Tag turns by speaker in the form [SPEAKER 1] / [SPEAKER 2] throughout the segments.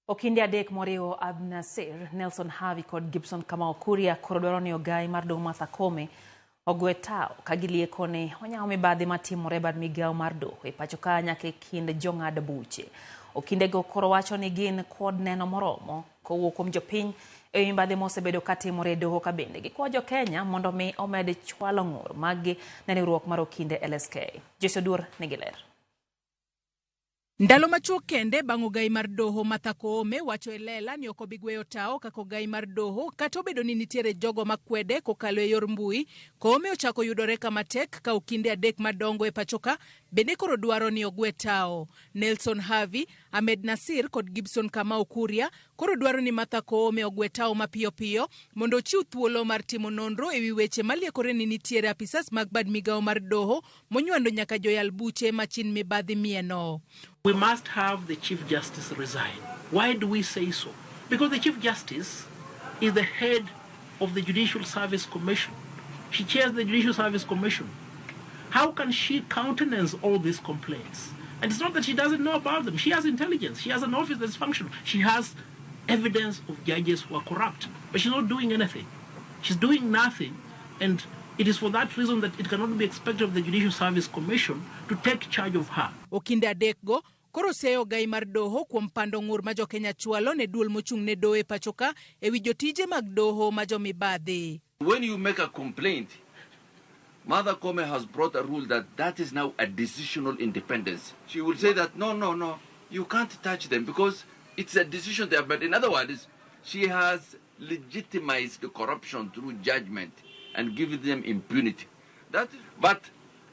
[SPEAKER 1] Okinde adek moriwo Ahmednassir, Nelson Havi kod Gibson Kamau Kuria koro dwaro ni ogai mar doho Martha Koome ogwe tao ka gilieko ni onyawo mibadhi matimore e bad migawo mar doho e pacho ka nyaka e kind jong'ad buche. Okindego koro wacho ni gin kod neno moromo kowuok kuom jopiny e wi mibadhi mosebedo katimore e doho ka bende gikwayo jokenya mondo mi omed chwalo ng'ur maggi ne riwruok mar okinde LSK. Joyce Oduor nigi ler.
[SPEAKER 2] Ndalo machuok kende bang' ogai mar doho Martha Koome wacho e lela ni ok obi gweyo tawo kaka ogai mar doho kata obedo ni nitiere jogo makwede kokalo e yor mbui. Koome ochako yudore kama tek ka okinde adek madongo e pachoka bende koro dwaro ni ogwe tawo. Nelson Havi, Ahmednassir kod Gibson Kamau Kuria koro dwaro ni Martha Koome ogwe tawo mapiyo piyo mondo ochiw thuolo mar timo nonro ewi weche maliekore ni nitiere apisas mag bad migawo mar doho monywando nyaka joyal buche machin mibadhi mieno.
[SPEAKER 3] We must have the Chief Justice resign. Why do we say so? Because the Chief Justice is the head of the Judicial Service Commission. She chairs the Judicial Service Commission. How can she countenance all these complaints? And it's not that she doesn't know about them. She has intelligence. She has an office that's functional. She has evidence of judges who are corrupt. But she's not doing anything. She's doing nothing. And it is for that reason that it cannot be expected of the Judicial Service Commission to take charge of her.
[SPEAKER 2] Okinde adekgo koro seyo ogai mar doho kuom pando ng'ur ma jokenya chwalo ne duol mochung' ne doho e pachoka ewi jotije mag doho ma jomibadhi.
[SPEAKER 4] When you make a complaint, Martha Koome has brought a rule that that is now a decisional independence. She will say that no, no, no, you can't touch them because it's a decision they have made. In other words, she has legitimized the corruption through judgment and given them impunity. That, but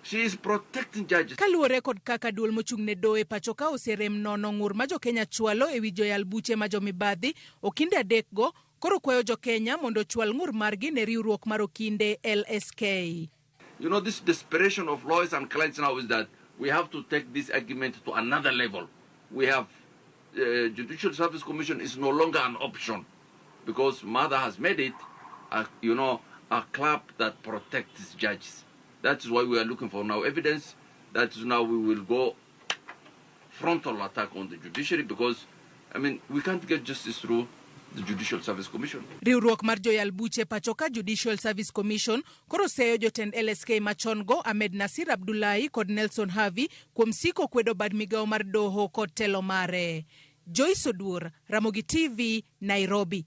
[SPEAKER 4] she is protecting judges.
[SPEAKER 2] Kaluwore kod kaka duol mochung' ne doho e pachoka oserem nono ng'ur ma jokenya chwalo ewi joyal buche ma jomibadhi, okinde adekgo koro kwayo jokenya mondo ochwal ng'ur margi ne riwruok mar okinde LSK.
[SPEAKER 4] This desperation of lawyers and clients now is that we have to take this argument to another level. We have Judicial Service Commission is no longer an option because Martha has made it, a club that protects judges. That is why we are looking for now evidence. That is now we will go frontal attack on the judiciary because, I mean, we can't get justice through the Judicial Service Commission.
[SPEAKER 2] Riwruok mar joyal buche pachoka Judicial Service Commission koro seyo jotend LSK machon go Ahmednassir Abdullahi kod Nelson Havi kuom siko kwedo bad migawo mar doho kod telo mare. Joyce Oduor, Ramogi TV, Nairobi.